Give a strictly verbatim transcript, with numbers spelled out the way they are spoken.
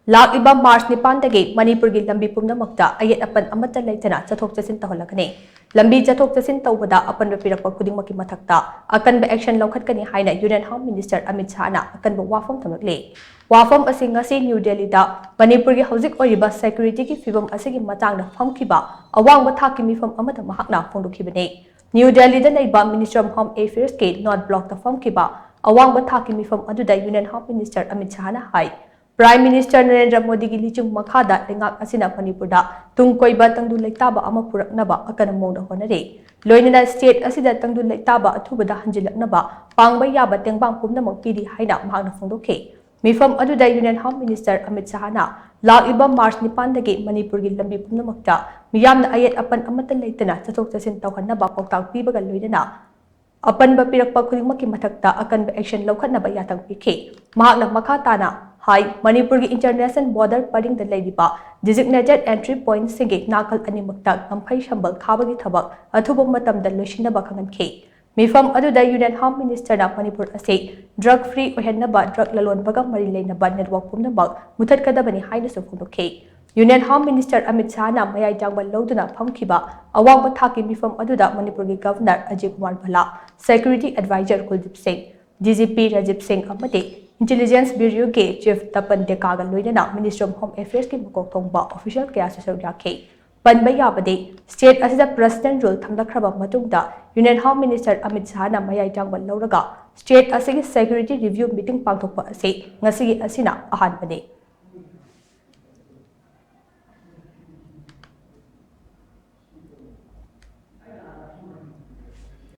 ꯂꯥꯛꯂꯤꯕ ꯃꯥꯔꯆ ꯅꯤꯄꯥꯟꯗꯒꯤ ꯃꯅꯤꯄꯨꯔꯒꯤ ꯂꯝꯕꯤ ꯄꯨꯝꯅꯃꯛꯇ ꯑꯌꯦꯠ ꯑꯄꯟ ꯑꯃꯠꯇ ꯂꯩꯇꯅ ꯆꯠꯊꯣꯛ ꯆꯠꯁꯤꯟ ꯇꯧꯍꯜꯂꯛꯀꯅꯤ꯫ ꯂꯝꯕꯤ ꯆꯠꯊꯣꯛ ꯆꯠꯁꯤꯟ ꯇꯧꯕꯗ ꯑꯄꯟꯕ ꯄꯤꯔꯛꯄ ꯈꯨꯗꯤꯡꯃꯛꯀꯤ ꯃꯊꯛꯇ ꯑꯀꯟꯕ action ꯂꯧꯈꯠꯀꯅꯤ ꯍꯥꯏꯅ Union Home Minister ꯑꯃꯤꯠ ꯁꯥꯍꯅ ꯑꯀꯟꯕ ꯋꯥꯐꯝ ꯊꯝꯂꯛꯂꯤ꯫ ꯋꯥꯐꯝ ꯑꯁꯤ ꯉꯁꯤ ꯅ꯭ꯌꯨ ꯗꯦꯜꯂꯤꯗ ꯃꯅꯤꯄꯨꯔꯒꯤ ꯍꯧꯖꯤꯛ ꯑꯣꯏꯔꯤꯕ security ꯒꯤ ꯐꯤꯕꯝ ꯑꯁꯤꯒꯤ ꯃꯇꯥꯡꯗ ꯐꯝꯈꯤꯕ ꯑꯋꯥꯡꯕ ꯊꯥꯛꯀꯤ ꯃꯤꯐꯝ ꯑꯃꯗ ꯃꯍꯥꯛꯅ ꯐꯣꯡꯗꯣꯛꯈꯤꯕꯅꯤ꯫ ꯅ꯭ꯌꯨ ꯗꯦꯜꯂꯤꯗ ꯂꯩꯕ Ministry of Home Affairs ꯀꯤ North Block ꯇ ꯐꯝꯈꯤꯕ ꯑꯋꯥꯡꯕ ꯊꯥꯛꯀꯤ ꯃꯤꯐꯝ ꯑꯗꯨꯗ Union Home Minister ꯑꯃꯤꯠ ꯁꯥꯍꯅ ꯍꯥꯏ, Prime Minister ꯅꯔꯦꯟꯗ꯭ꯔ ꯃꯣꯗꯤꯒꯤ ꯂꯤꯆꯤꯡ ꯃꯈꯥꯗ ꯂꯩꯉꯥꯛ ꯑꯁꯤꯅ ꯃꯅꯤꯄꯨꯔꯗ ꯇꯨꯡ ꯀꯣꯏꯕ ꯇꯪꯗꯨ ꯂꯩꯇꯥꯕ ꯑꯃ ꯄꯨꯔꯛꯅꯕ ꯑꯀꯟꯕ ꯃꯑꯣꯡꯗ ꯍꯣꯠꯅꯔꯤ꯫ ꯂꯣꯏꯅꯅ state ꯑꯁꯤꯗ ꯇꯪꯗꯨ ꯂꯩꯇꯥꯕ ꯑꯊꯨꯕꯗ ꯍꯟꯖꯤꯜꯂꯛꯅꯕ ꯄꯥꯡꯕ ꯌꯥꯕ ꯇꯦꯡꯕꯥꯡ ꯄꯨꯝꯅꯃꯛ ꯄꯤꯔꯤ ꯍꯥꯏꯅ ꯃꯍꯥꯛꯅ ꯐꯣꯡꯗꯣꯛꯈꯤ꯫ ꯃꯤꯐꯝ ꯑꯗꯨꯗ Union Home Minister ꯑꯃꯤꯠ ꯁꯥꯍꯅ ꯂꯥꯛꯂꯤꯕ ꯃꯥꯔꯆ ꯅꯤꯄꯥꯟꯗꯒꯤ ꯃꯅꯤꯄꯨꯔꯒꯤ ꯂꯝꯕꯤ ꯄꯨꯝꯅꯃꯛꯇ ꯃꯤꯌꯥꯝꯅ ꯑꯌꯦꯠ ꯑꯄꯟ ꯑꯃꯠꯇ ꯂꯩꯇꯅ ꯆꯠꯊꯣꯛ ꯆꯠꯁꯤꯟ ꯇꯧꯍꯟꯅꯕ ꯄꯥꯎꯇꯥꯛ ꯄꯤꯕꯒ ꯂꯣꯏꯅꯅ ꯑꯄꯟꯕ ꯄꯤꯔꯛꯄ ꯈꯨꯗꯤꯡꯃꯛꯀꯤ ꯃꯊꯛꯇ ꯑꯀꯟꯕ action ꯂꯧꯈꯠꯅꯕ ꯌꯥꯊꯪ ꯄꯤꯈꯤ꯫ ꯃꯍꯥꯛꯅ ꯃꯈꯥ ꯇꯥꯅ ꯍꯥꯏ, ꯃꯅꯤꯄꯨꯔꯒꯤ international border ꯄꯔꯤꯡꯗ ꯂꯩꯔꯤꯕ designated entry point ꯁꯤꯡꯒꯤ ꯅꯥꯀꯜ ꯑꯅꯤꯃꯛꯇ ꯉꯝꯈꯩ ꯁꯝꯕꯜ ꯈꯥꯕꯒꯤ ꯊꯕꯛ ꯑꯊꯨꯕ ꯃꯇꯝꯗ ꯂꯣꯏꯁꯤꯟꯅꯕ ꯈꯪꯍꯟꯈꯤ꯫ ꯃꯤꯐꯝ ꯑꯗꯨꯗ Union Home Minister ꯅ ꯃꯅꯤꯄꯨꯔ ꯑꯁꯤ drug free ꯑꯣꯏꯍꯟꯅꯕ drug ꯂꯂꯣꯟꯕꯒ ꯃꯔꯤ ꯂꯩꯅꯕ network ꯄꯨꯝꯅꯃꯛ ꯃꯨꯊꯠꯀꯗꯕꯅꯤ ꯍꯥꯏꯅꯁꯨ ꯐꯣꯡꯗꯣꯛꯈꯤ꯫ Union Home Minister ꯑꯃꯤꯠ ꯁꯥꯍꯅ ꯃꯌꯥꯏ ꯇꯥꯡꯕ ꯂꯧꯗꯨꯅ ꯐꯝꯈꯤꯕ ꯑꯋꯥꯡꯕ ꯊꯥꯛꯀꯤ ꯃꯤꯐꯝ ꯑꯗꯨꯗ ꯃꯅꯤꯄꯨꯔꯒꯤ Governor Ajay Kumar ꯚꯜꯂꯥ, Security Advisor ꯀꯨꯜꯗꯤꯞ ꯁꯤꯡ, D G P ꯔꯥꯖꯤꯕ ꯁꯤꯡ ꯑꯃꯗꯤ Intelligence Bureau ꯒꯤ Chief ꯇꯄꯟ ꯗꯦꯀꯥꯒ ꯂꯣꯏꯅꯅ Ministry of Home Affairs ꯀꯤ ꯃꯀꯣꯛ ꯊꯣꯡꯕ official ꯀꯌꯥꯁꯨ ꯁꯔꯨꯛ ꯌꯥꯈꯤ꯫ ꯄꯟꯕ ꯌꯥꯕꯗꯤ, state ꯑꯁꯤꯗ President Rule ꯊꯝꯂꯛꯈ꯭ꯔꯕ ꯃꯇꯨꯡꯗ Union Home Minister ꯑꯃꯤꯠ ꯁꯥꯍꯅ ꯃꯌꯥꯏ ꯇꯥꯡꯕ ꯂꯧꯔꯒ state ꯑꯁꯤꯒꯤ security review meeting ꯄꯥꯡꯊꯣꯛꯄ ꯑꯁꯤ ꯉꯁꯤꯒꯤ ꯑꯁꯤꯅ ꯑꯍꯥꯟꯕꯅꯤ꯫